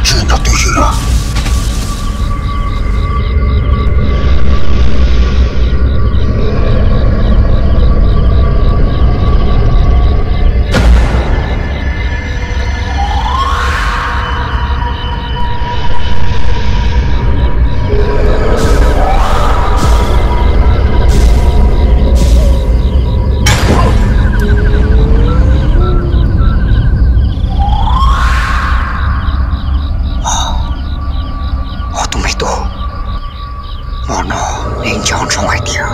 Tsis nrog twj ywm na. Ob tug me tub, hmo no nej nco ntsoov hais tias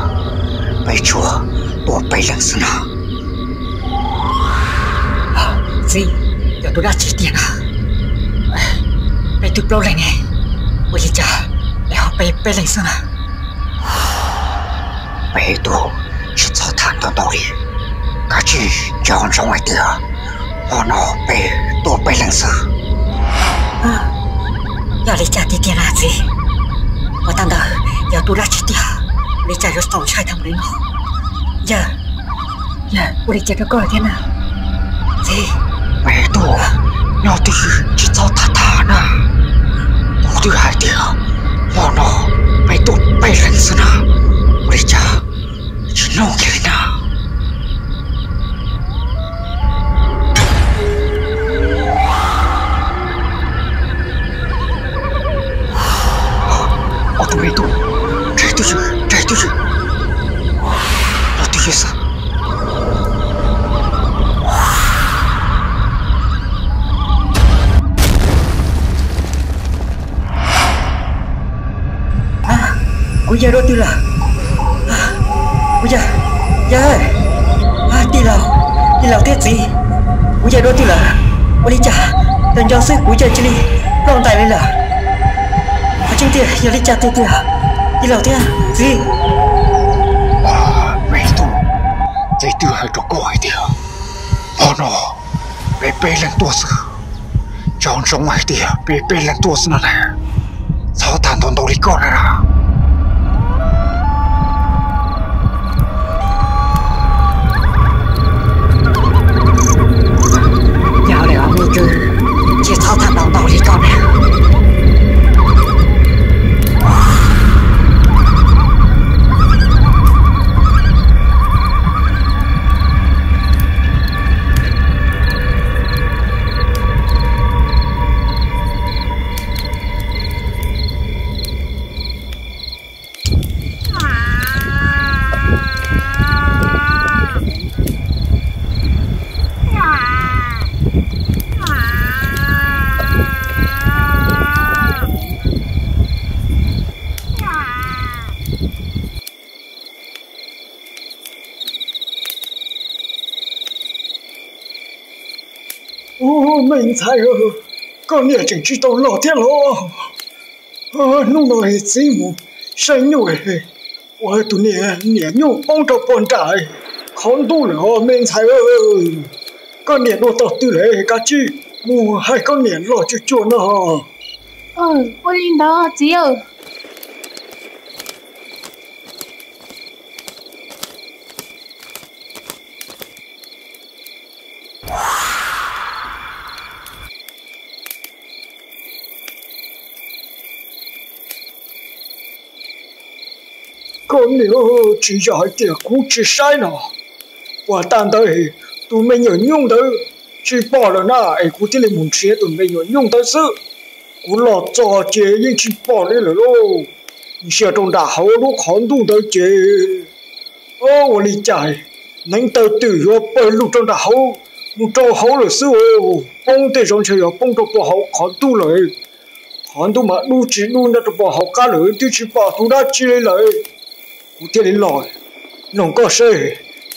peb tsuas tua peb leeg xwb na. Txiv, yog tus dab tsi tiag na? Peb twb plaub leeg ne, ua li cas es ho peb peb leeg xwb na? Peb tug tsis txhob tham ntau ntau li, kav tsij nco ntsoov hais tias hmo no peb tua peb leeg xwb. Yog li cas tiag tiag na txiv? Ua tau ntawd yog tus dab tsi tiag, ua li cas yuav txaus ntshai tag npaum li no? Yawg, yawg, ua li cas rau koj thiab na? Txiv, peb tug nyob twj ywm tsis txhob tham tham na. Kuv twb hais tias hmo no peb tua peb leeg xwb na, ua li cas tsis mloog kiag li na? Ob tug me tub, tseg twj ywm, tseg twj ywm, los twj ywm xwb. Kuv yawg dua twg lawm? Kuv yawg, yawg, tij laug, tij laug thiab txiv, kuv yawg dua twg lawm? Ua li cas tau nco xwb kuv yawg cia li ploj ntais li lawm? Qhov tseeb tiag yog li cas tiag tiag, tij laug thiab txiv? Me tub, txiv twb hais rau koj hais tias hmo no peb peb leeg tuaj xwb. Nco ntsoov hais tias peb peb leeg tuaj xwb no na, txhob tham ntau ntau li koj na. Yog li me tub, tsis txhob tham ntau ntau li koj na. Ub, me ntxhais, koj niam tseem tsis tau los thiab los? Hnub no txiv mus saib nyuj, ua tus niam nyuj poob rau puag nram qhov ntuj lawm os me ntxhais. Koj niam dua tau twg lawm, kav tsij mus hais koj niam los cuag cuag no. Ua li ntawd txiv. Koj niam, tsis yog hais tias kuv tsis saib no, ua tag ntawd tus me nyuam nyuj ntawd tsis pom lawm na, es kuv thiaj li mus nrhiav tus me nyuam nyuj ntawd xwb. Kuv los txog ces yeej tsis pom li lawm lauj. Ntsia rau nram hauv lub qhov ntuj ntawd ces, ua li cas neev taw twm yuav pawg lug rau nram hauv, mus rau hauv lawm xwb. Poob tej zaum ntshe yuav poob rau puag hauv qhov ntuj lawm. Qhov ntuj mas dub tsis dub nyob rau puag hauv qab lawm twb tsis pom tus dab tsi li lawm. Kuv thiaj li los noog koj seb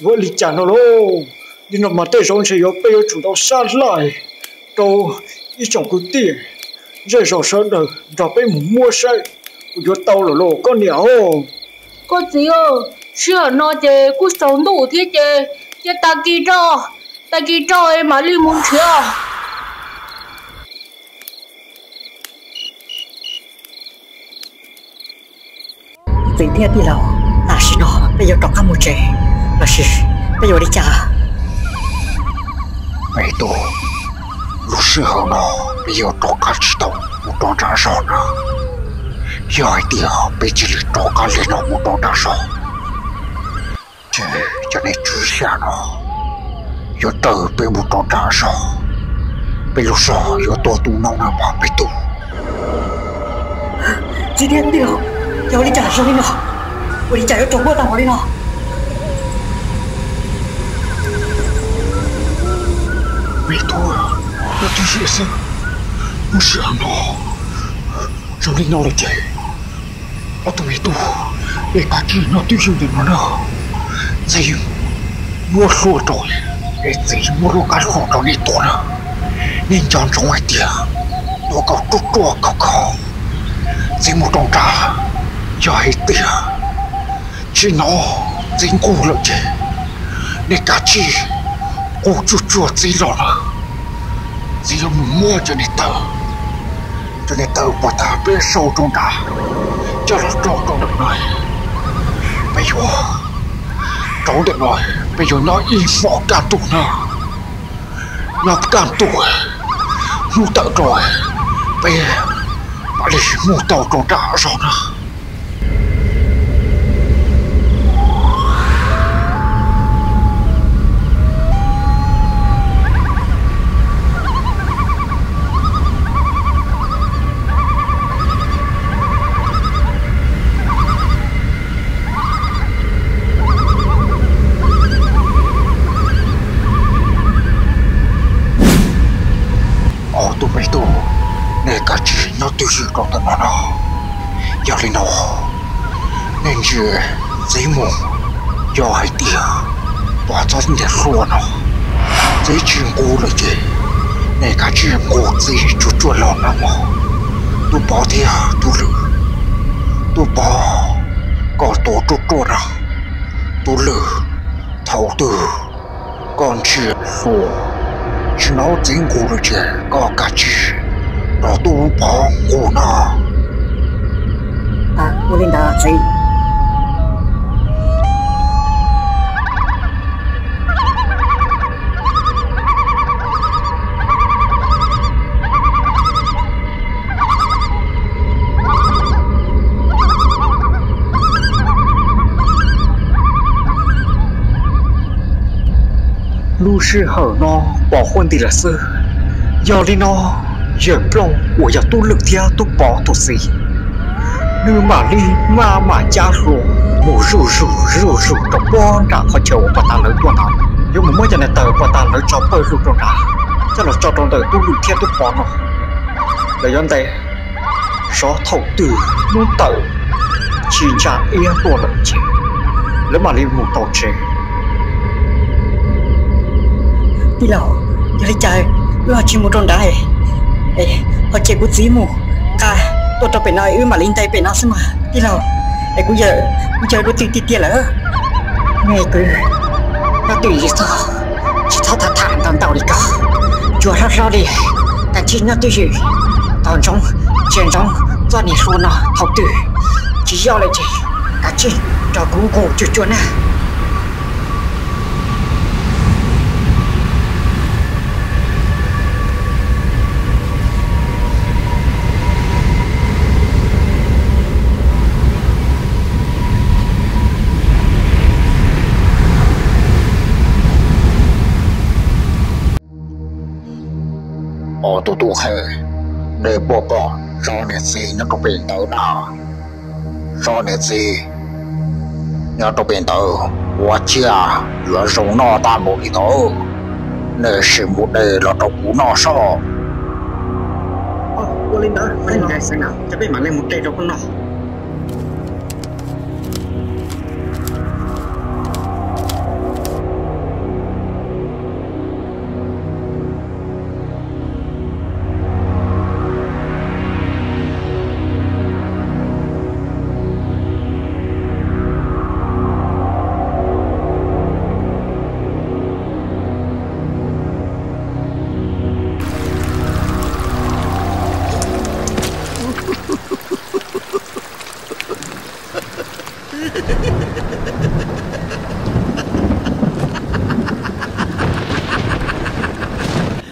yuav li cas no lauj. Li no mas tej zaum ntshe yuav peb yuav tsum tau sab laj rau ib tsoom kwv tij, zej zos sawv daws nrog peb mus muab saib puas yuav tau lawm lauj koj niam. Koj txiv, sij hawm no ces kuj tsaus ntuj thiab ces cia tag kis rau, tag kis rau mam li mus nrhiav. Txiv thiab tij laug, tam sim no peb yuav rov qab mus tsev los sis peb yuav ua li cas? Me tub, lub sij hawm no Peb yuav rov qab tsis tau mus rau nram zos na. Yog hais tias peb cia li rov qab li no mus rau nram zos, ces cov niag tswv xya no yuav raws peb mus rau nram zos, peb lub zos yuav tuag tu noob na mog me tub. Txiv thiab tij laug, cas ua li cas zoo li no? Ua li cas yuav raug quaj tag npaum li no? Me tub, nyob twj ywm xwb, lub sij hawm no zoo li no lawm ces ob tug me tub, nej kav tsij nyob twj ywm ntawm no na. Txiv muab hlua rau, es txiv muab lub kab hlua rau nej tuav na. Nej nco ntsoov hais tias tuav kom ruaj ruaj khov kho, txiv mus rau nram. Yog hais tias tsis hnov txiv nqus lawm ces nej kav tsij nqus tsuag tsuag txiv los lawm. Txiv yuav mus muab cov niag taw, cov niag taw puag ta peb sau rau nrad coj los rau rau ntawm no. Peb yuav rau ntawm no, peb yuav nyob ib hmos kaj ntug na. Nyob kaj ntug, hnub tawm rau, peb mam li mus tau rau nram zos na. Ob tug me tub, nej kav tsij nyob twj ywm rau ntawm no no. Yog li no, nej ntsia txiv mus, yog hais tias pom txoj niag hlua no txiv tsis nqus lawm ces nej kav tsij nqus txiv tsuag tsuag los na mog. Tub Pov thiab Tub Lwm, Tub Pov, koj tuav ruaj ruaj na. Tub Lwm, thaum twg koj ntsia hlua tsis hnov txiv nqus lawm ces koj kav tsij nrog Tub Pov nqus no. Ua li ntawd txiv. Lub sij hawm no pom huaj nti lawm xwb. Yog li no, yawg Nplooj uas yog Tub Lwm thiab Tub Pov tus txiv, nws mam li maj mam cab hlua mus zuj zus zuj zus rau puag nram qhov chaw uas puag ta lawv tuaj ntawd, yuav mus muab cov niag taw puag ta lawv tso pawg lug rau nrad coj los tso rau ntawm Tub Lwm thiab Tub Pov no. Lawv yuav ntes, xyov thaum twg hnub tawm tsis ntsa iab tuaj lawm ces lawv mam li mus tau tsev. Tij laug, yog li cas wb ho tsis mus rau nrad, ho cia kuv txiv mus nqa tuaj rau pem no wb mam li ntes pem no xwb mas tij laug. Es kuv yawg, kuv yawg dua twg tiag tiag lawm? Me kwv, nyob twj ywm xwb, tsis txhob tham tham ntau ntau li ko, tsuas hlob hlob li, kav tsij nyob twj ywm, tos ntsoov, ntsia ntsoov txoj niag hlua no thaum twg tsis yoj lawm ces kav tsij nrog kuv nqus cuag cuag na. Ob tug tub qhe, nej puas pom tsob niag txiv nyob rau pem ntawd na? Tsob niag txiv nyob rau pem ntawd ua ciaj yuav zoo noj tag npaum li ntawd, nej sim mus de los rau kuv noj soj. Ua li ntawd, peb mam li mus de rau koj noj.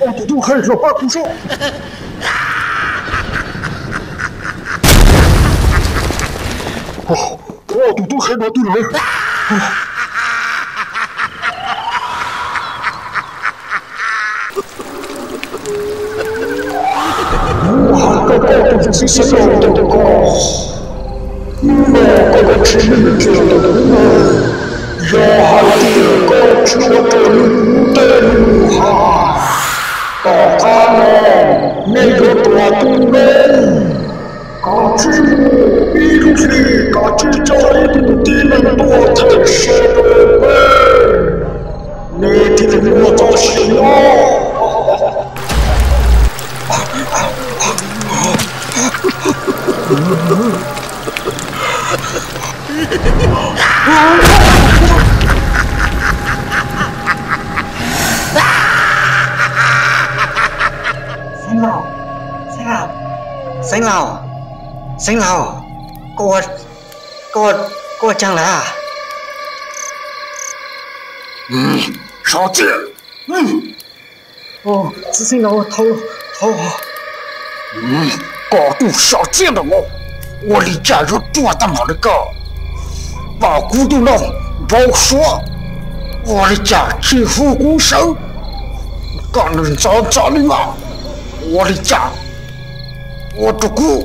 Ob tug tub qhe los pab kuv soj. Tus tub qhe no twg lawm? Kuv hais rau koj tus txiv xeev laus ntawm ko, hnub no koj yuav tsis meej kiag ntawm kuv lawm. Yog hais tias koj tsis ua raws li kuv tej lus hais, tom qab no nej yuav tuag tu noob. Kav tsij mus ib lub hlis, kav tsij coj ib tug tib neeg tuaj them se rau peb, nej thiaj li muaj txoj sia nyob. Xeev laus, xeev laus, xeev laus, xeev laus, koj, koj, koj ua caag lawm? Xov txiaj. Txiv xeev laus, thov, thov. Koj tus xov txiaj ntawm no, ua li cas yuav ruaj tag npaum li koj? Pom kuv ntuj no nrau suav, ua li cas tsis hu kuv sawv? Koj nws ntxov ntxov li no, ua li cas ua rau kuv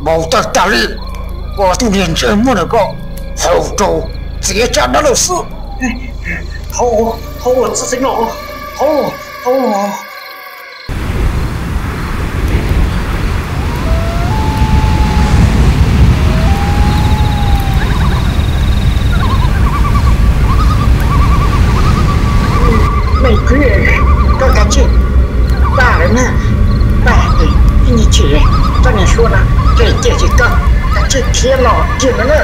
npau taws tas li. Koj tus niag ntsej muag ntawm koj, haus rau txiav tsab dab laug xwb. Thov, thov txiv xeev laus, thov, thov. Me kwv, koj kav tsij tag lawm na, tag ces ib nyuag chim koj niag suab no tseg kiag ces koj kav tsij khiav los kiag no na.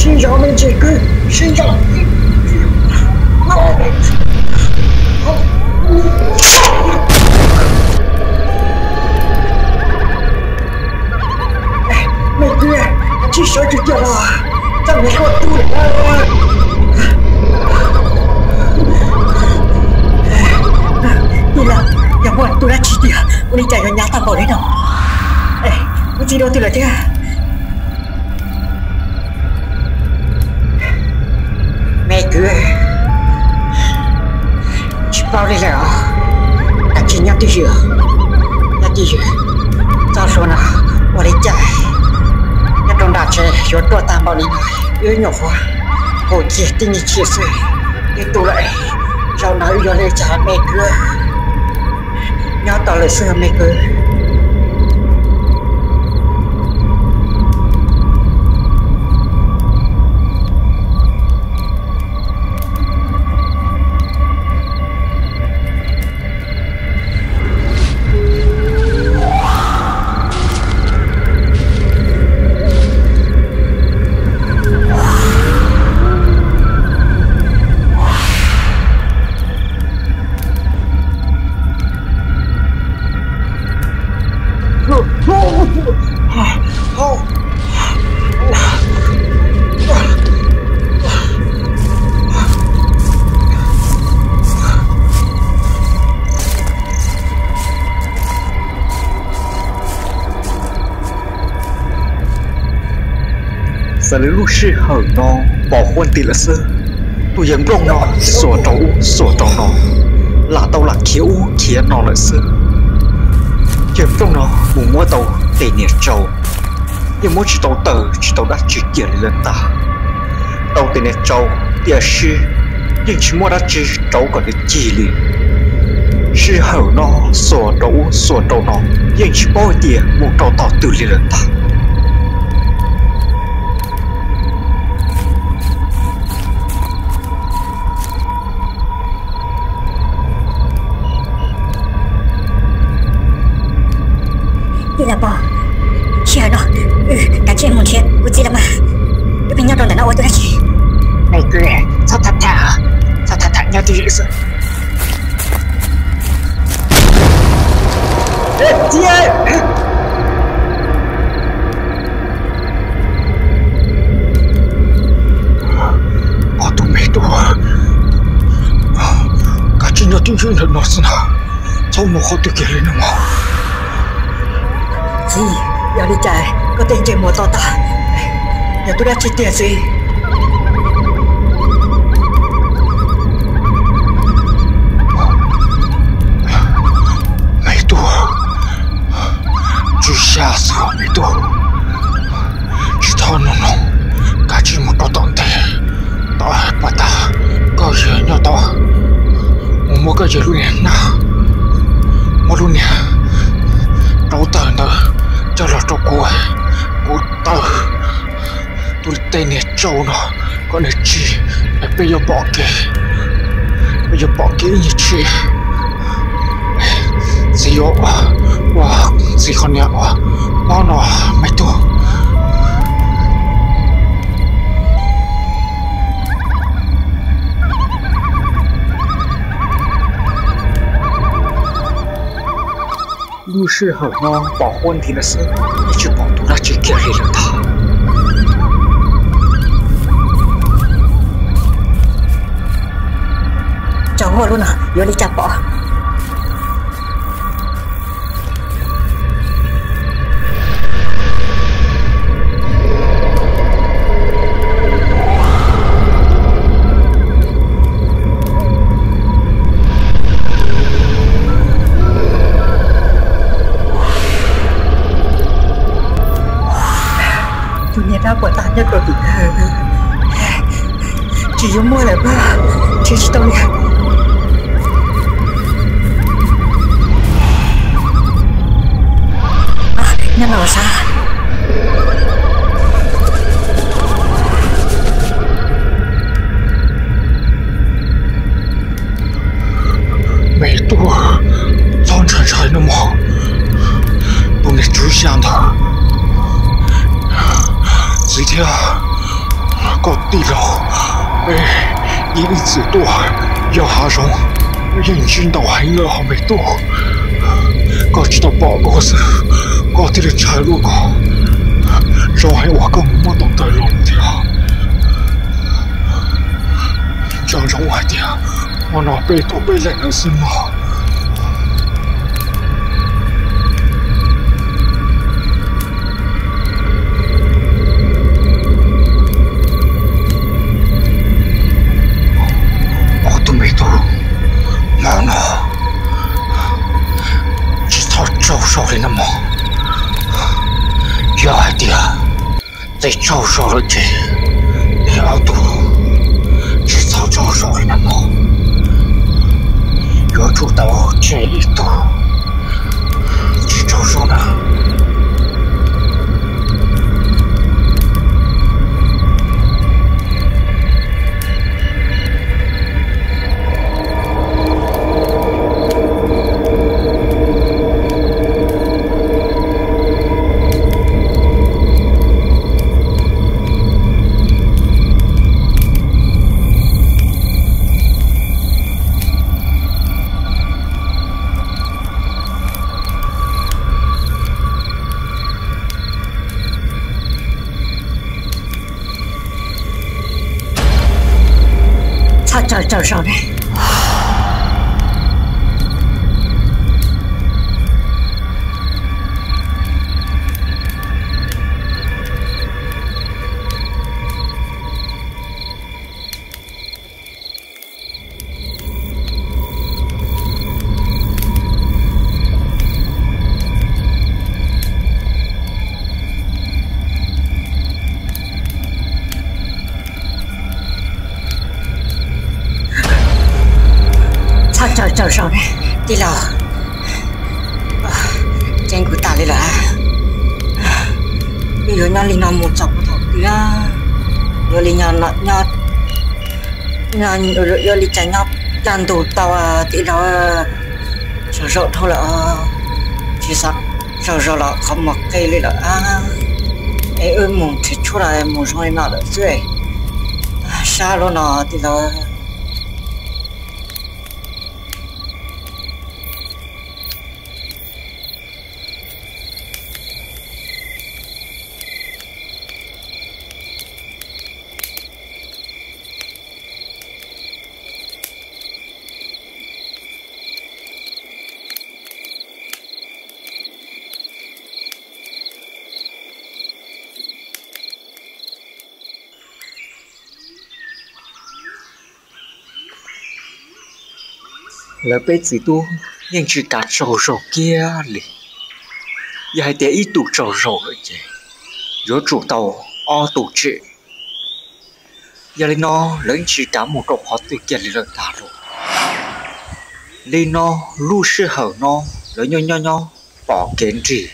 Sib zog me ntsis kwv, sib zog. Me kwv, tsis sawv tsis kiag los, txoj niag suab tu lawm. Tij laug, yog muaj tus dab tsi tiag, ua li cas yuav hnyav tag npaum li no? Kuv txiv dua twg lawm thiab? Me kwv, tsis paub li lawm os. Kav tsij nyob twj ywm, nyob twj ywm. Txoj hlua no ua li cas nyob rau nram tsev yuav ruaj tag npaum li no? Wb nyuam qhuav hu kiag tib nyuag chim xwb, wb tu lawm. Zaum no wb yuav ua li cas me kwv? Nyob tos lawm xwb me kwv. Xws li lub sij hawm no pom huab nti lawm xwb, tus yawg Nplooj no xuas rau ub xuas rau no, lam tau lam khiav ub khiav no lawm xwb. Yawg Nplooj no mus muab tau tes niam tsau, yeej muab tsis tau taws tsis tau dab tsi kiag li lawm ntag. Tau tes niam tsau, tiam sis yeej tsis muaj dab tsi rauv kom nws cig li. Sij hawm no xuas rau ub xuas rau no, yeej tsis paub hais tias mus rau tom twg li lawm ntag. Tij laug Pov, sij hawm no kav tsij mus nrhiav kuv txiv los mas, wb pheej nyob rau ntawm no ua tus dab tsi? zim xwb. Txiv, ob tug me tub, koj tsis nyob twj ywm ntawm no xwb na, txhob mus qhov twg kiag li no mog. Txiv, yog li cas koj tej ntsej muag to tag, yog tus dab tsi tiag txiv? Me tub, tswv xya xwb me tub, tsis txhob nug nug, kav tsij mus rau tom ntej, tom pas tag koj yawg nyob tod, mus muab koj yawg lub niag nab, muab lub niag rau tawg ntawd coj los rau kuv, kuv taw tus tej niag tsau no kom nws tsim, peb yuav pom kev, peb yuav pom kev ib nyuag tshim. Txiv yuav ua txiv qhov niag ua mob no me tub. Lub sij hawm no pom huab nthi lawm xwb, yeej tsis pom tus dab tsi kiag li lawm ntag. Cov huab lub no yuav li cas pom? Tus niag dab puas tag nyob rau tim kawg, tsis yuav muaj lawm, nrhiav tsis tau li. Nyob no sab. Me tub, txhob ntshai ntshai no mog, tus niag tswv xya ntawd, txiv thiab koj tij laug, peb yeej ib txwm tuaj yog hav zoov, yeej ntsib ntau heev lawm hos me tub. Koj tsis tau pom dua xwb, koj thiaj li ntshai dua koj. Zoo heev uas koj mus muab tau ntawm los thiab. Nco ntsoov hais tias hmo no peb tuaj peb leeg lawm xwb mog. Ob tug me tub, hmo no tsis txhob tsaug zog li no mog. Yog hais tias txawm tsaug zog lawm ces peb ob tug tsis txhob tsaug zog li no mog. Yuav tsum tau tseg ib tug tsis tsaug zog na. Txhob tsaug tsaug zog ne. Txhob tsaug tsaug zog ne tij laug. Ceeb kuv tas li lawm. Wb yuav nyob li no mus txog puag thaum twg? Yuav li nyob, yuav li cas nyob kaj ntug tau tij laug? Tsaug zog dhau lawm, tsis xav tsaug zog los qhov muag qe li lawm. Es wb mus nrhiav tshuaj los mus zoo li no lawm xwb. Sab lub no tij laug. Lawv peb txiv tub yeej tsis kav tsaug zog kiag li. Yog hais tias ib tug tsaug zog lawm ces yuav tsum tau ob tug tsem. Yog li no lawv yeej tsis kav mus rau qhov twg kiag li lawm ntag lauj. Li no lub sij hawm no lawv nyob nyob nyob pom kev nrig.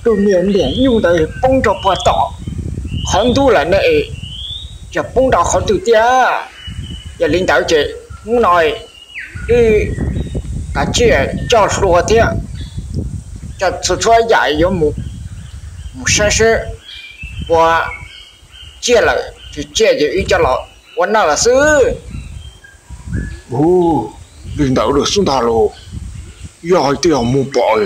Tus niam ntiam nyuj ntawd poob rau puag tom qhov ntuj lawm ne, yog poob rau qhov twg tiag? Yog li ntawd ces hnub no wb kav tsij coj hlua thiab coj txhua txhua yam yuav mus, mus saib seb puas ciaj lawm, tsis ciaj ces wb coj los ua noj lawm xwb. Ub, li ntawd lawm xwb ntag lauj. Yog hais tias mus pom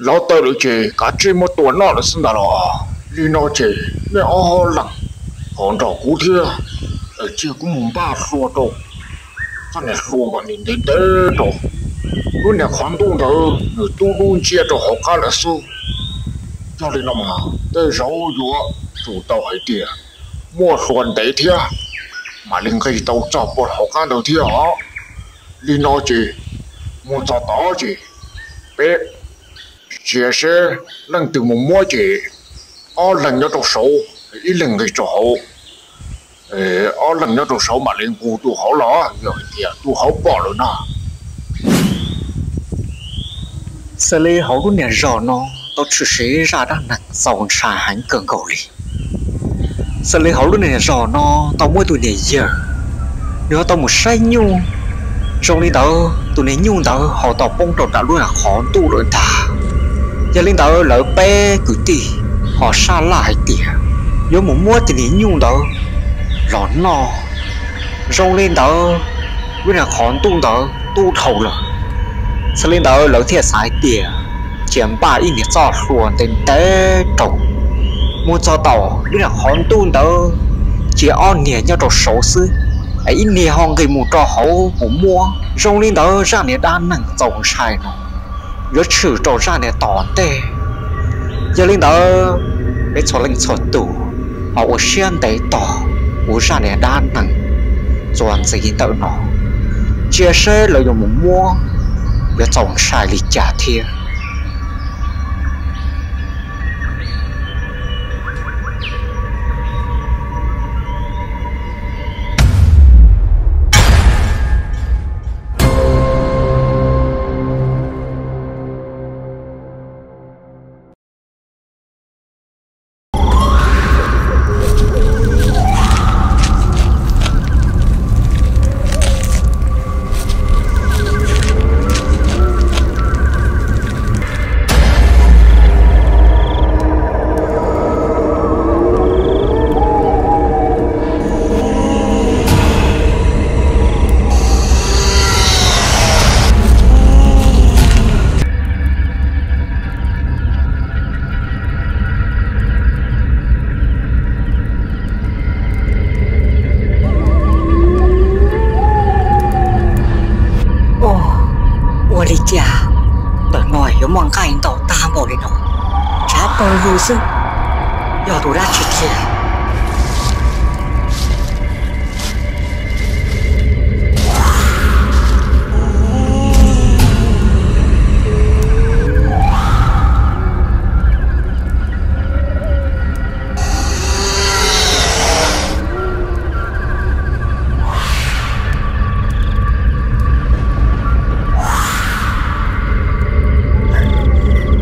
lov tawm lawm ces kav tsij muab tua noj lawm xwb ntag los. Li no ces nej ob leeg ho nrog kuv thiab, cia kuv mus npaj hlua rau txoj niag hlua kom ntev ntev rau lub niag qhov ntuj ntawd nws tub dub nciab rau hauv qab lawm xwb. Yog li no mas tej zaum yuav tsum tau hais tias muaj hlua ntev thiab mam li nqis tau txog puag hauv qab ntawd thiab os. Li no ces mus txog tod ces peb cia seb leej twg mus muab ces ob leeg nyob rau saud, ib leeg nqis rau hauv, ob leeg nyob rau saud mam li nqus tus hauv los yog hais tias tus hauv pom lawm na. Xws li hauv lub niag zos no tau tshwm sim zaj dab neeg txaus ntshai heev kawg nkaus li. Xws li hauv lub niag zos no tau muaj ib tug niag yawg, nws ho tau mus saib nyuj. Zoo li ntawd tus niag nyuj ntawd ho tau poob rau nram lub qhov ntuj lawm ntag. Yog li ntawd lawv peb kwv tij ho sab laj hais tias yuav mus muab tus niag nyuj ntawd los noj. Zoo li ntawd lub niag qhov ntuj ntawd tub dhau lawm. Xws li ntawd lawv thiaj xav hais tias cia npaj ib niag txoj hlua ntev ntev rau, mus txog tom lub niag qhov ntuj ntawd cia ob niag nyob rau saud xwb, es ib niag ho nqis mus rau hauv mus muab. Zoo li ntawd zaj niag dab neeg txaus ntshai no yuav tshwm rau zaj niag tom ntej. Yog li ntawd peb txhua leej txhua tus ho ua siab ntev tos kuv zaj niag dab neeg txuas ntxiv ntawm no, cia seb lawv yuav mus muab yuav txaus ntshai li cas thiab. Ua li cas ntawm no yuav muaj nqaij ntau tag npaum li no? Tshav pawg lug xwb, yog tus dab tsi tiag?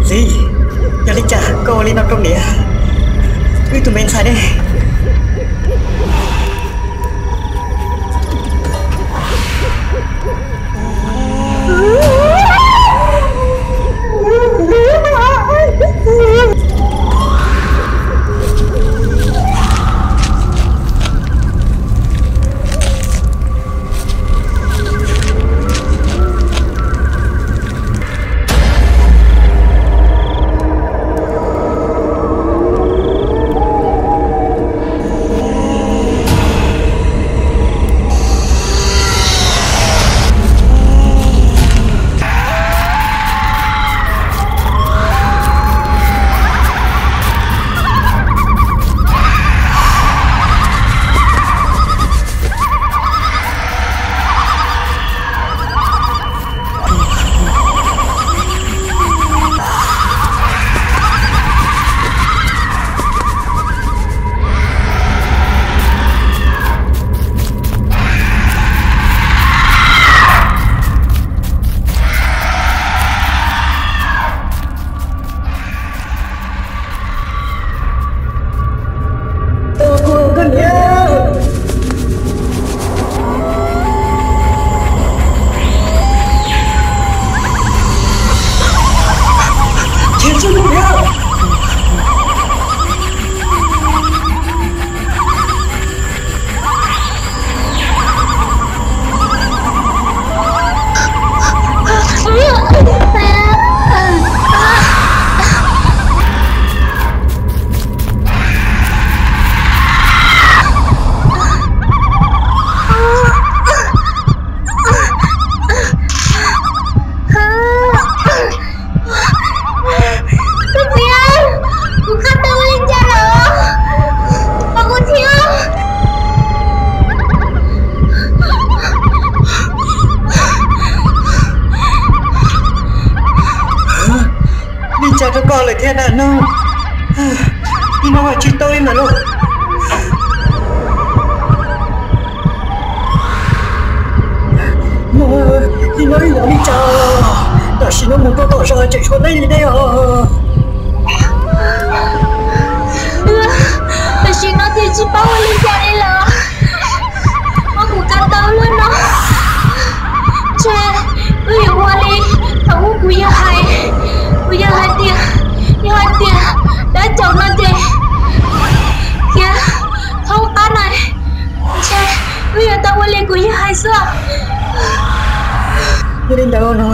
Txiv, yog li cas koj ua li no rau niam wb tus me ntxhais ne? Kuv txiv, kuv qab tau ua li cas lawm? Pab kuv thiab. Li cas rau koj lawm thiab na? Nim no mas tsis tau li ntawd lauj. Nim no ib yam li cas, tam sim no mus rau tom zos tseem tshuav nej li nej os. Tam sim no ces tsis paub ua li cas li lawm. Muab kuv kav tau lub no. Ntshe wb yuav ua li thaum ub kuv yawg hais, kuv yawg hais tias, yog hais tias dab caum no ces cia thaub qab na, ntshe wb yuav tau ua li kuv yawg hais xwb. Yog li ntawd no,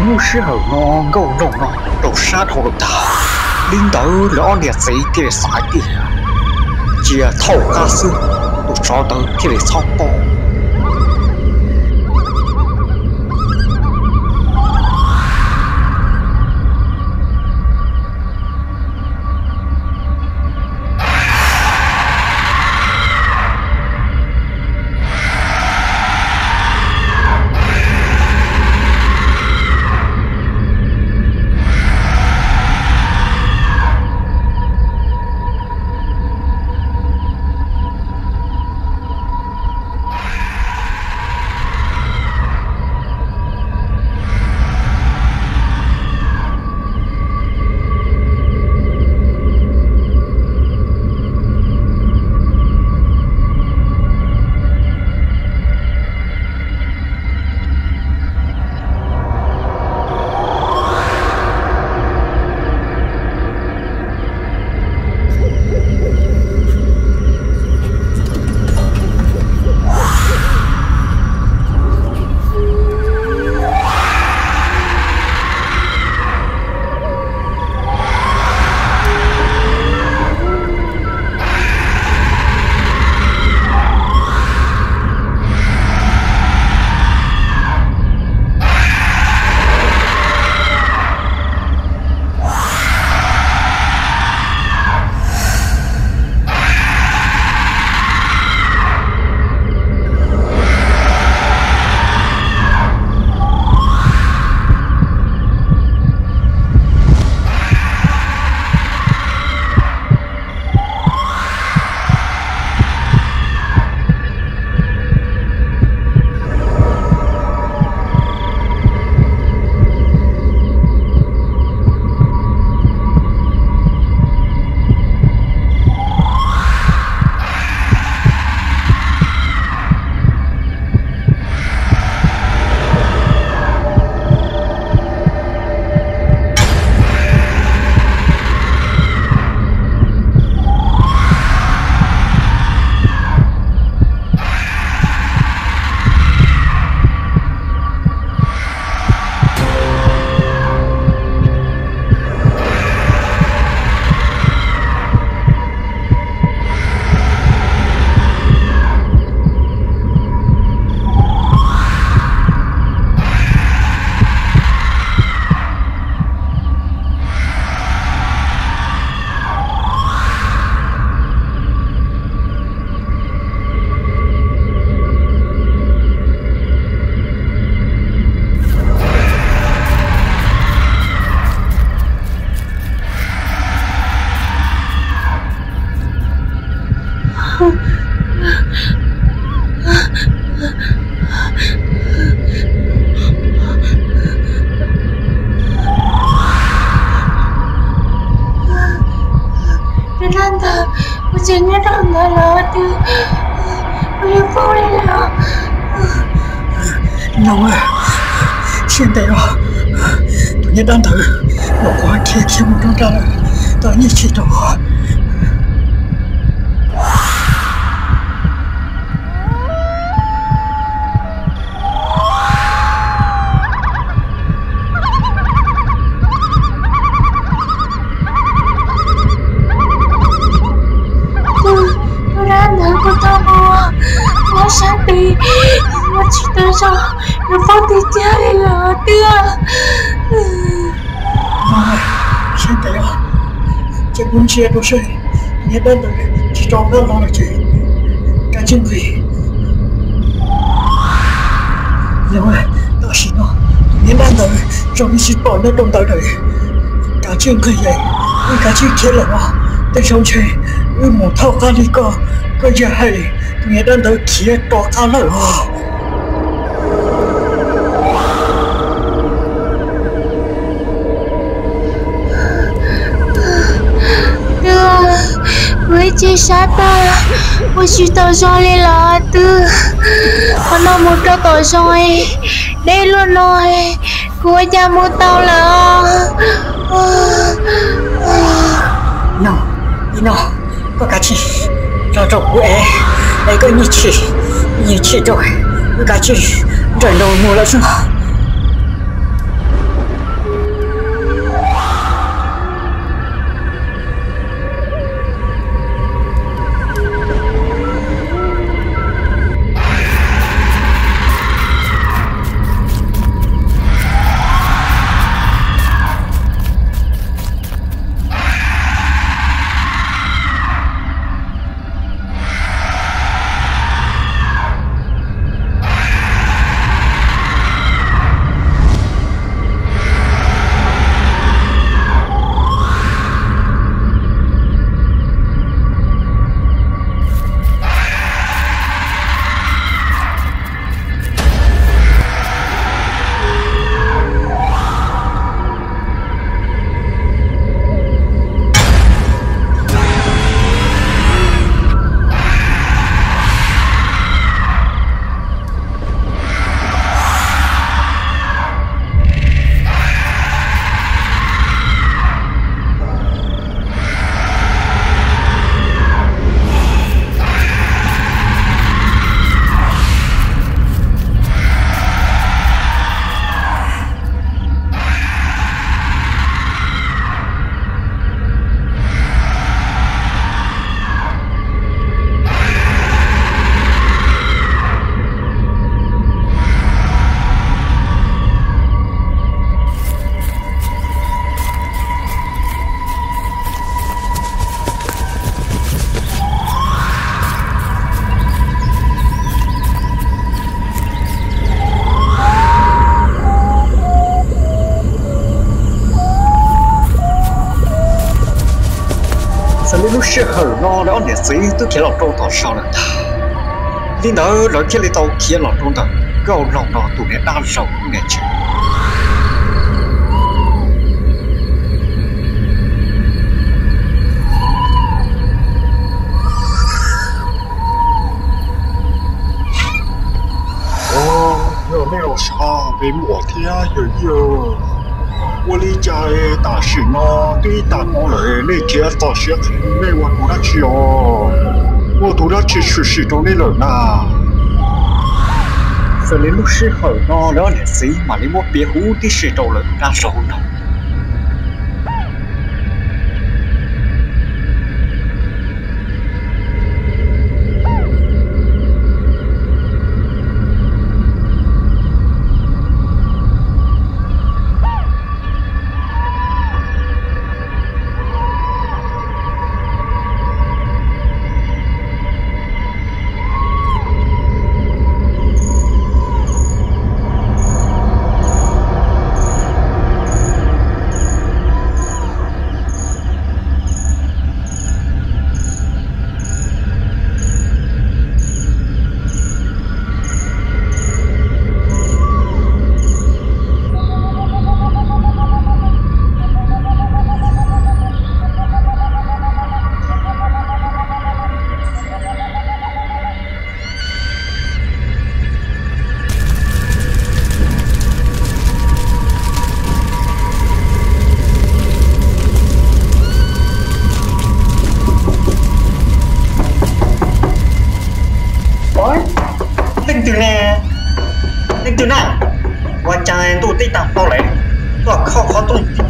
lub sij hawm no nkauj nraug no rau sab dhau lawm ntag. Li ntawd lawv ob niam txiv thiaj li xav hais tias cia thaub qab xwb, tus tsov ntawd thiaj li txhob pom. Tus dab ntawd, kuv tseem nyob rau ntawd lawm twb, kuv yuav poob li lawm. Nyob, siab ntev os, tus niag dab ntawd los kuv khiav khiav mus rau nram lawm, tau nyiaj tsis rau. Tus dab ntawd kuj tau mus, mus sab tid, mus tsis tau zog, nws poob tiag tiag li lawm twb. Siab ntev os, ces kuv ntsia rau seb, niag dab ntawd tsis tso dab los lawm ces kav tsij nqis. Tam sim no niag dab ntawd zoo li tsis pom nyob rau ntawd lawm, kav tsij nqis, wb kav tsij khiav lawm os. Tej zaum ntshe wb mus thauj qab li koj, koj yog hais tus niag dab ntawd khiav rov qab lawm os. Twb, kuv ib ce sab tag, ua tsis tau zoo li los twb. Qhov no mus rau tom zoo, deb luaj no, kuv ua cas mus tau lawm. No, ib no, koj kav tsij los rau kuv es, es koj nyiag tshis, nyiag tshis rau, koj kav tsij nrawm nroos mus lawm xwb. Xws li lub sij hawm no lawv ob niam txiv twb khiav los rau tom zos lawm ntag. Li ntawd lawv thiaj li tau khiav los rau ntawm nkauj laus no tus niam dab laug lub niam tsev. Yog nej los sav, me muam thiab yawg yij, ua li cas tam sim no twb ib tag hmo lawm nej khiav txog siav qhev, nej ua tus dab tsi os? Ua tus dab tsi tshwm sim rau nej lawm na? Xws li lub sij hawm no lawv ob niam txiv mam li muab piav huv tib si rau lawv dab laug no.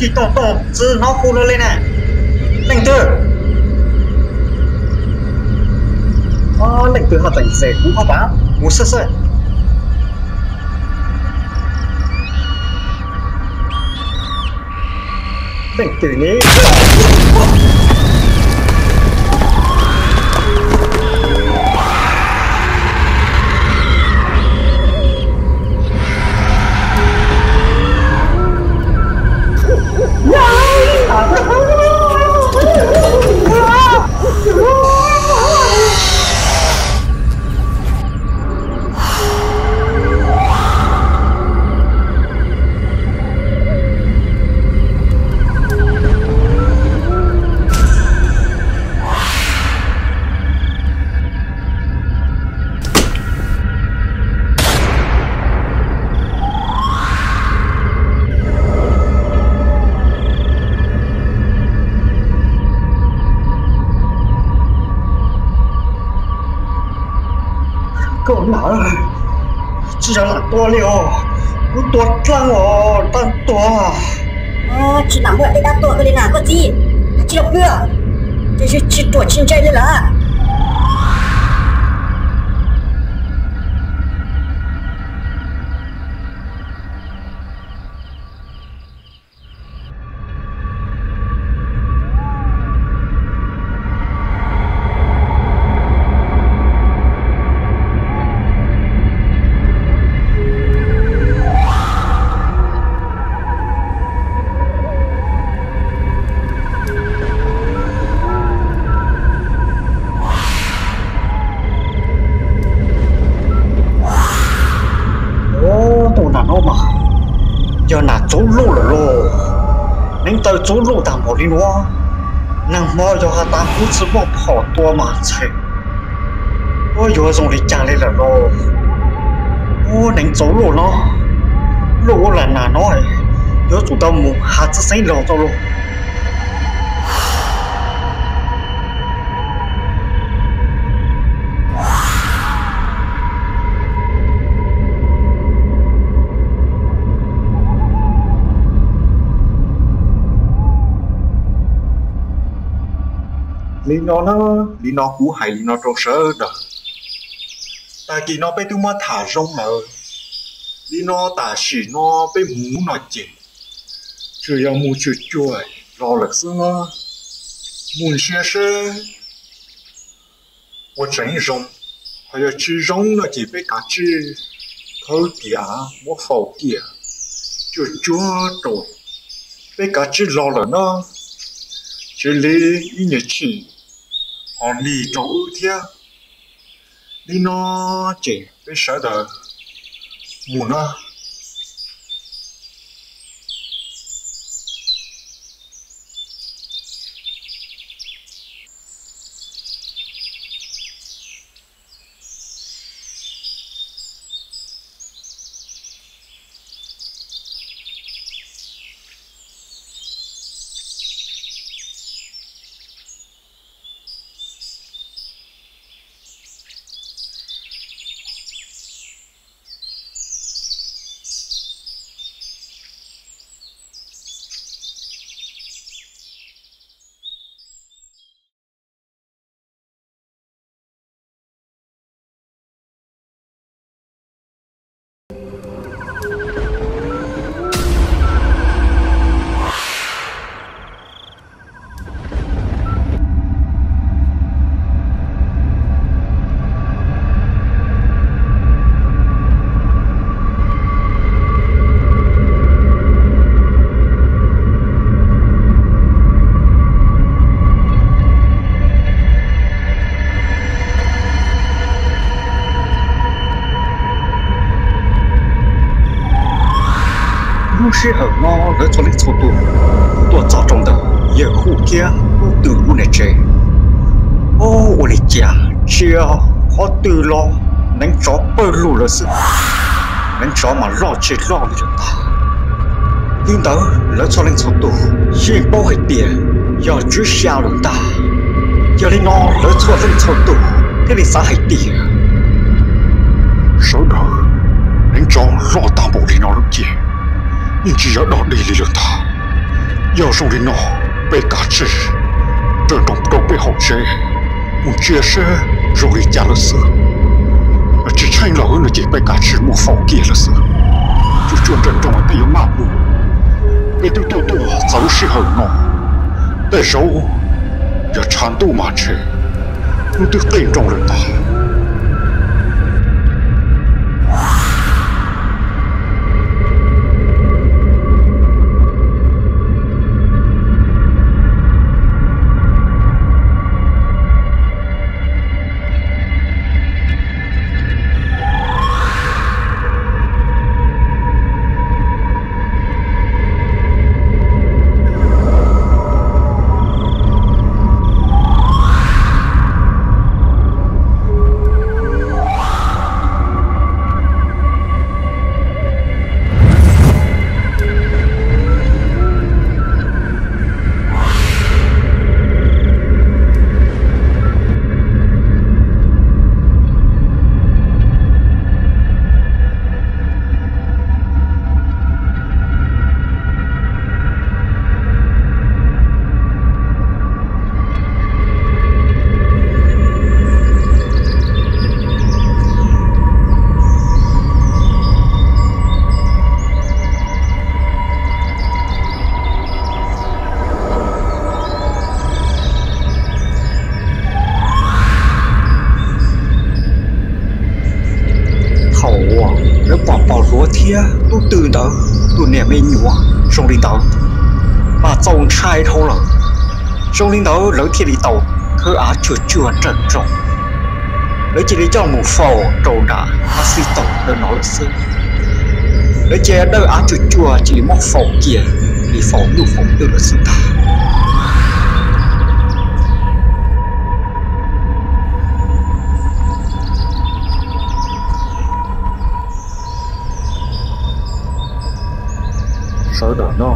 Tsis tooj tooj txwv hnov hu no li ne. Leej twg? Leej twg ho teem xes kuv ob pav mus xwb xwb. Leej twg ne? Koj nam, tsis yog lam tua li os, kuv tua dlaab os, dlaab tuag. Tsis lam muaj tej dab tuag koj li na koj txiv, tsis los pw, tsis ruam tsis ntse li lawm. Tus nam no mas yog nam Txoov Luj lawm lauj. Neev taw Txoov Luj tag npaum li no, nag hmo yog has tas kuv tsi muaj phom tua mas ntshai, ua yuav zoo li cas li lawm lauj. Ua neev Txoov Luj no, luaj ua lam nam no, yuav tsum tau mus has txhaj xeeb laug tau lauj. Li no na, li no kuv hais li no rau sawv daws. Tag kis no peb twb muab tham zoo lawm, li no tam sim no peb mus no ces tsuas yog mus cuag cuag los lawm xwb. Mus ntsia seb ua tseem zoo, ho yog tsis zoo no ces peb kav tsij khawb tias muab faus kiag, cuag cuag rau peb kav tsij los lawm na. Tsis li ib nyuag chim ho lig rau wb thiab. Li no ces peb sawv daws mus na. Lub sij hawm no lawv txhua leej txhua tus tuaj txog rau ntawm yawg Huj thiab Huj Twm lub niam tsev. Ua li cas tsis yog qhov twg los neev tsov pawg lug lawm xwb. Neev tsov mas loj tsis loj li lawm ntag. Li ntawd lawv txhua leej txhua tus yeej paub hais tias yog tswv xya lawm ntag. Yog li no lawv txhua leej txhua tus thiaj li xav hais tias sawv daws, neev tsov loj tag npaum li no lawm ces yeej tsis yog dog dig li lawm ntag. Yog zoo li no, peb kav tsij nrawm nroos rau peb hauv tsev mus ntsia seb zoo li cas lawm xwb. Tsis tsheej lawm no ces peb kav tsij muab faus kiag lawm xwb. Tsuag tsuag nrawm nroos peb yuav maj mus. Peb twb tuaj tuaj txog lub sij hawm no, tej zaum yog tshav ntuj mas ntshe hnub twb qij nroo lawm ntag. Thaum uas lawv pom pom hluav thiab tub twm ntawd tus niam me nyuam zoo li ntawd, mas txaus ntshai dhau lawm. Zoo li ntawd lawv thiaj li tau khawb av tsuag tsuag nrawm nroos, lawv cia li coj mus faus rau nram qab xib taug ntawm no lawm xwb. Lawv cia dawb av tsuag tsuag cia li muab faus kiag li faus ntuj faus twm lawm xwb ntag. Sawv daws no,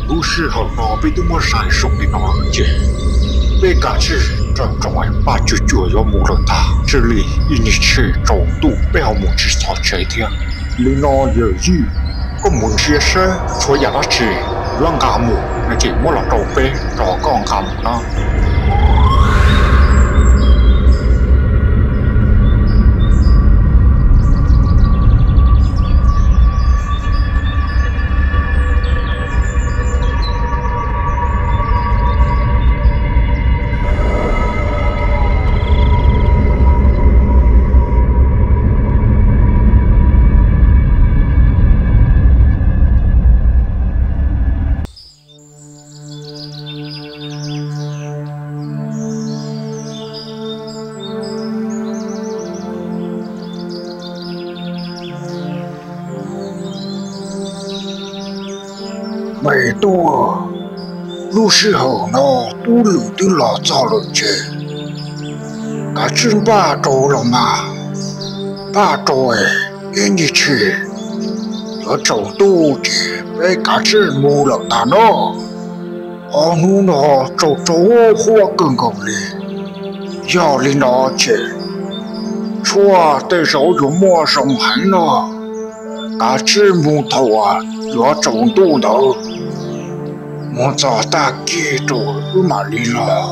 lub sij hawm no peb twb muab zais zoo li no lawm ces peb kav tsij nrawm nroos, paj tsuag tsuag yuav mus lawm ntag. Cia li ib nyuag tshem tsaus ntuj peb ho mus tsis txog tsev thiab. Li no yawm yij, koj mus ntsia seb tshuav yam dab tsi yuav nqa mus no ces muab los rau peb rau qhov koj nqa mus no. Mej tub, lub sij hawm no tub lwm twb los txog lawm ces kav tsij npaj rau los mas, npaj rau es ib ncig tshem yuav tsaus ntuj ces peb kav tsij mus lawm ntag no. Ob hnub no tsaus tsaus huab kawg nkaus li. Yog li no ces tshuaj tej zaum yuav muaj zoo heev no. Kav tsij mus thaum yuav tsaus ntuj ntawd, mus txog tag kis rau wb mam li los.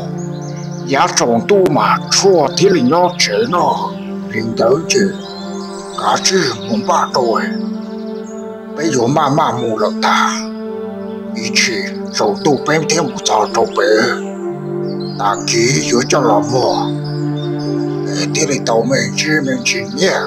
Yav tsaus ntuj mas tshuaj thiaj li nyob tsev no. Li ntawd ces kav tsij mus npaj rau, peb yuav maj maj mus lawm ntag. Ib tsam tsaus ntuj peb thiaj mus txog rau pem, tag kis yuav coj los muag, es thiaj li tau me ntsis me ntsis nyiaj.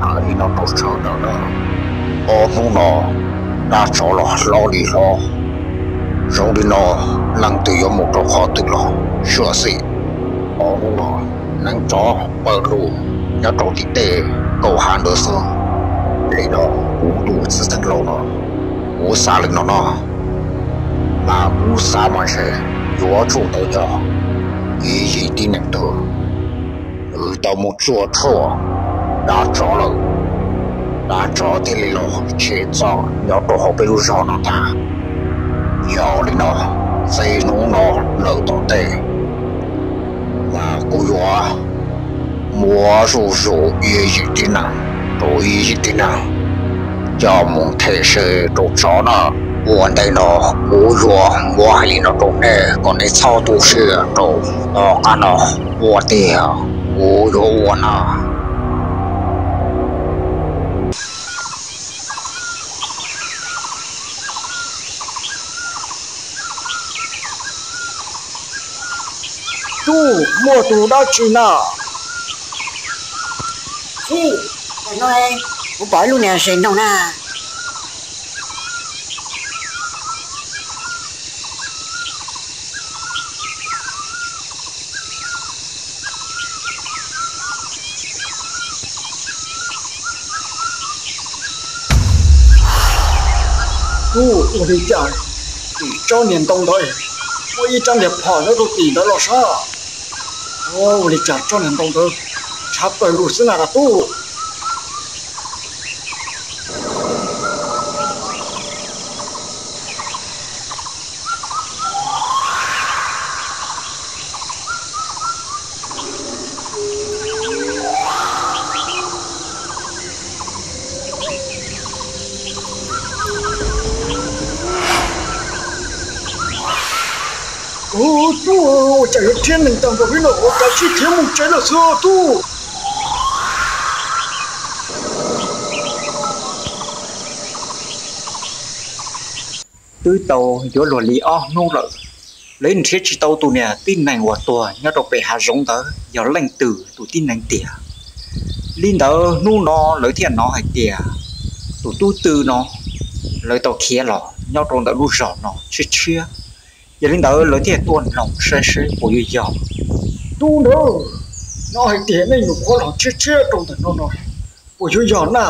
Hais li no rau sawv daws na, ob hnub no dab tsov los hlob li hlob. Zoo li no leej twg yuav mus rau qhov twg los xyuam xim. Ob hnub no neev tsov pawg lug nyob rau tim tej kaum hav ntawd xwb. Li no kuv tus txiv xeev laus no, kuv xav li no no, mas kuv xav mas ntshe yuav tsum tau yog ib yim tib neeg twg, nws tau mus tsuaj tshuaj dab tsov lawm, dab tsov thiaj li los tshem txog nyob rau hauv peb lub zos no ntag. Yog li no, Txij hnub no lawm tom ntej, mas kuv yuav muab zuj zus ib yim tib neeg rau ib yim tib neeg coj mus them se rau tsov na. Ua ntej no kuv yuav muab hais li no rau nej kom nej txhob tu siab rau. Tom qab no ua tiag kuv yuav ua na. Tub, muaj tus dab tsi na? Tub, kuv pom ib lub niag zeeg noog na. Tub, ua li cas tim tsob niag ntoo ntawd muaj ib rab niag phom nyob rau tim ntawd los sab? Ua li cas tsob niag ntoo ntawd tshav plaws lug xwb na dab tub? Tub, ua cas yuav rhiab neeg tag npaum li no, ua cas sib khiav mus tsev lawm xwb tub? Twb tau yuav luag li ob hnub lawm, lawv nrhiav tsis tau tus niag tib neeg uas tuag nyob rau pem hav zoov ntawd yog leej twg tus tib neeg tiag. Li ntawd hnub no lawv thiaj hnov hais tias tus tub Tw no lawv tau khiav los nyob rau ntawm lub zos no tshiab tshiab. Yog li ntawd lawv thiaj tuaj noog saib seb puas yuav yog. Tub ntawd, hnov hais tias nej nyuam qhuav los tshiab tshiab rau ntawm no no, puas yuav yog na?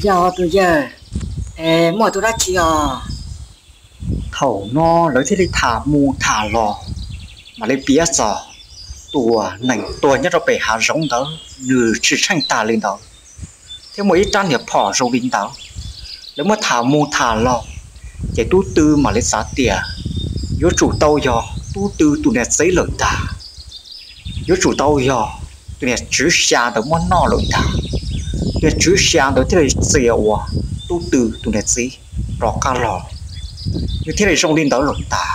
Yog tus yawg, muaj tus dab tsi os? Thaum no lawv thiaj li tham mus tham los, mam li piav txog tus uas neeg tuag nyob rau pem hav zoov ntawd nws tsis tsheej tag li ntawd, thiab muaj ib rab niag phom zoo li ntawd. Lawv muab tham mus tham los, ces tub Tw mam li xav tias yuav tsum tau yog tub Tw tus niag txiv lawm ntag. Yuav tsum tau yog tus niag tswv xya ntawd muab noj lawm ntag. Tus niag tswv xya ntawd thiaj li txia ua tub Tw tus niag txiv rov qab los, nws thiaj li zoo li ntawd lawm ntag.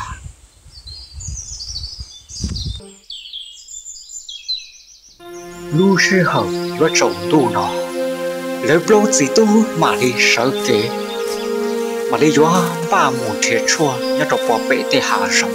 Lub sij hawm yuav tsaus ntuj no, lawv plaub txiv tub mam li sawv kev, mam li yuav npaj mus nrhiav tshuaj nyob rau puag pem tej hav zoov.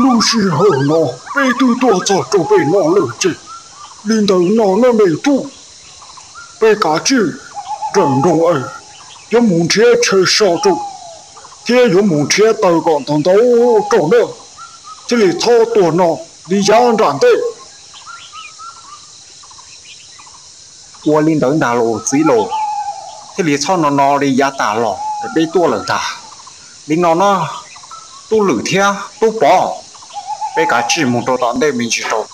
Lub sij hawm no peb twb tuaj txog rau pem no lawm ces li ntawd no nej me tub, peb kav tsij nrawm nroos es yuav mus nrhiav chaw so rau, thiab yuav mus nrhiav taws kom ntau ntau rau na, thiaj li txhob tuag no li yav nram ntej. Ua li ntawd ntag los txiv los, thiaj li txhob no no li yav tas los es peb tuaj lawm ntag. Li no na, tub Lwm thiab tub Pov, peb kav tsij mus rau tom ntej me ntsis rau.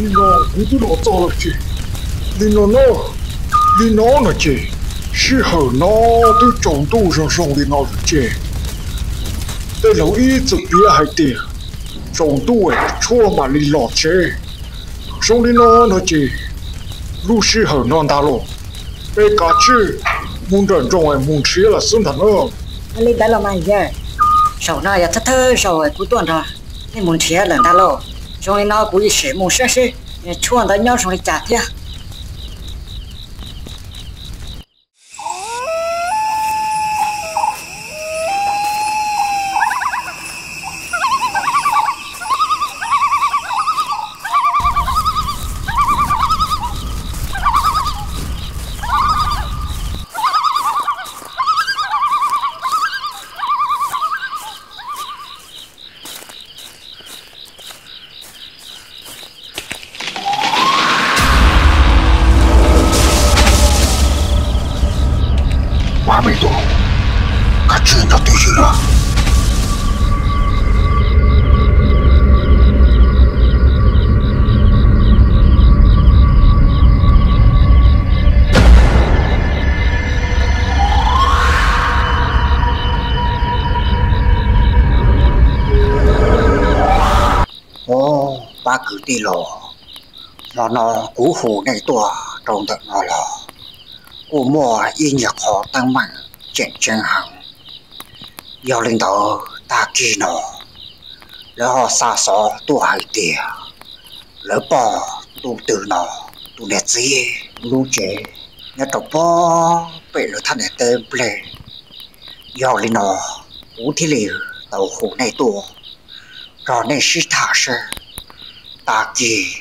Li no kuv twb los txog lawm ces, li no no, li no no ces, sij hawm no twb tsaus ntuj zoo zoo li no lawm ces, tej laus ib txwm piav hais tias tsaus ntuj es tshuaj mam li los tsev. Zoo li no no ces, lub sij hawm no ntag los, peb kav tsij mus nrawm nroos es mus nrhiav lawm xwb ntag na. Li ntawd los mas yawg, zaum no yog thawj thawj zaus kuv tuaj nrog nej mus nrhiav lawm ntag lauj. Zoo li no kuv sim mus saib seb tshuaj ntawd nyob zoo li cas thiab. Ua me tub, koj tsis nrog twj ywm los? Ob pab kwv tij los, hmo no kuv hu nej tuaj rau ntawm no los kuj muaj ib nyuag qho teeb meem tseem ceeb heev. Yog li ntawd tag kis no lawv ho xa xov tuaj hais tias lawv pom tus twg no, tus niag txiv lub tsev nyob rau pob pem lawv thaj niam teb nplej. Yog li no kuv thiaj li tau hu nej tuaj nrog nej sib tham seb tag kis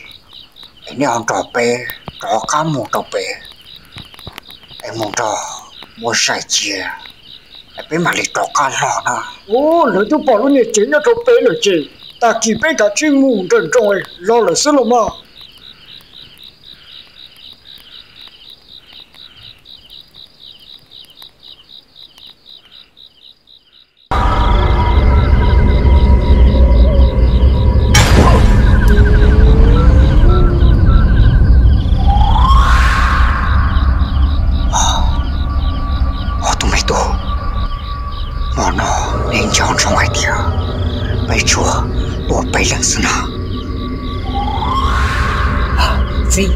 es nej ho nrog peb rov qab mus rau pem es mus nrog muab zais cia es peb mam li rov qab los na. Ub, lawv twb pom lub niag tsev nyob rau pem lawm ces tag kis peb kav tsij mus nrawm nroos los lawm xwb los mas. Ob tug me tub, hmo no nej nco ntsoov hais tias peb tsuas tuaj peb leeg xwb na. Txiv,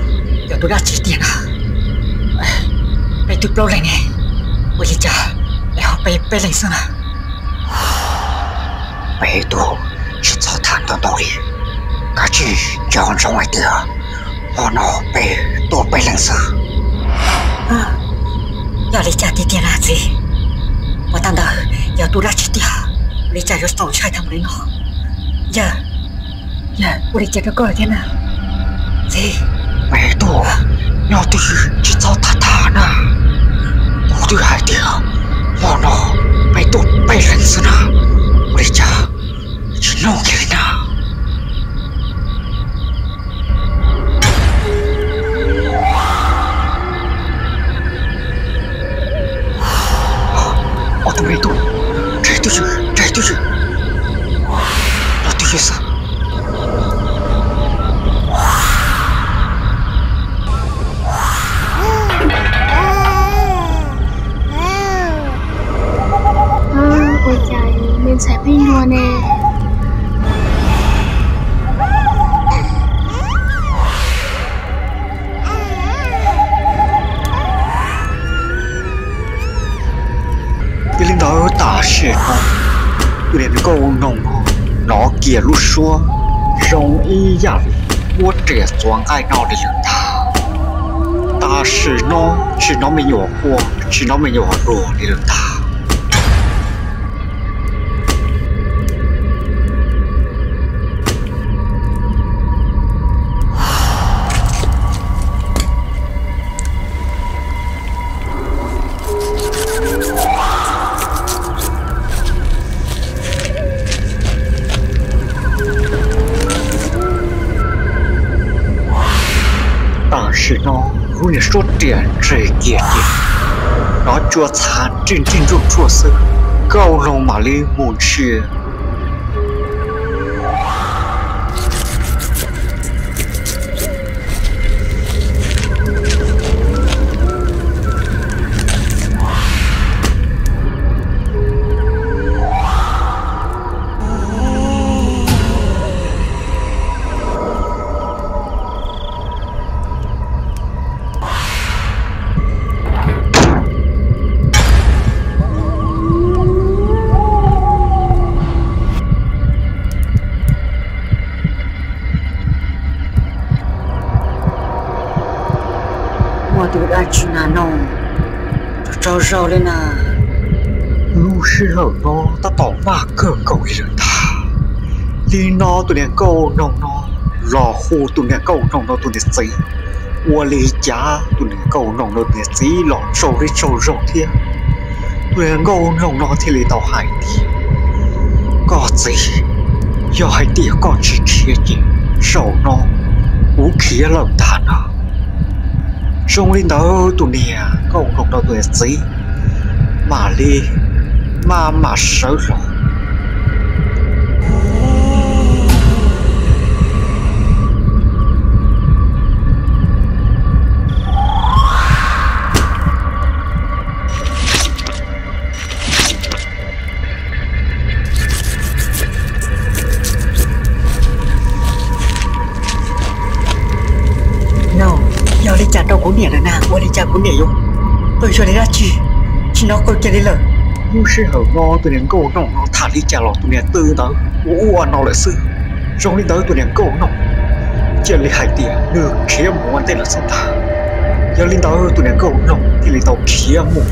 yog tus dab tsi tiag na? Peb twb plaub leeg ne, ua li cas es ho peb peb leeg xwb na? Peb tub, tsis txhob tham ntau ntau li, kav tsij nco ntsoov hais tias hmo no peb tuaj peb leeg xwb. Yog li cas tiag tiag na txiv? Puas tau ntawd yog tus dab tsi tiag? Ua li cas yuav txaus ntshai tag npaum li no? Yawg, yawg, ua li cas rau koj thiab na? Txiv, me tub, nyob twj ywm tsis txhob tham tham na. Kuv twb hais tias hmo no peb tuaj peb leeg xwb na, ua li cas tsis mloog kiag li na? Ob tug me tub, tseg twj ywm, tseg twj ywm, los twj ywm xwb. Ua cas me ntxhais pheej luag ne? Yog li ntawd tam sim no tus niam nkauj noog no hnov kiag lub suab zoo ib yam li muab riam txuas nqaij noj li lawm ntag. Tam sim no tsis hnov me nyuam quaj, tsis hnov me nyuam luag li lawm ntag. Tam sim no lub niag suab riam ntseg kiag ces hnov cua txha nrij nrij nruj nruj xwb, nkauj noog mam li mus ntsia. Ua dab tsi na no, tsaug zog li na. Lub sij hawm no tab tom maj kawg nkaus li lawm ntag. Nim no tus niag nkauj noog no los hu tus niag nkauj noog no tus niag txiv. Ua li cas tus niag nkauj noog no tus niag txiv los tsaug zog thiab. Tus niag nkauj noog no thiaj li tau hais tias, koj txiv, yog hais tias koj tsis khiav ces zaum no kuv khiav lawm ntag no. Zoo li ntawd tus niag nkauj noog no tus niag txiv mam li maj mam sawv los. No, yog li cas rau kuv niam lawm na, ua li cas kuv niam yuav pw zoo li dab tsi, tsis hnov qw kiag li lawm. Lub sij hawm no tus niag nkauj noog no tham li cas los tus niag tw ntawd ua ua no lawm xwb. Zoo li ntawd tus niag nkauj noog cia li hais tias nws khiav mus ua ntej lawm xwb ntag. Yog li ntawd tus niag nkauj noog thiaj li tau khiav mus.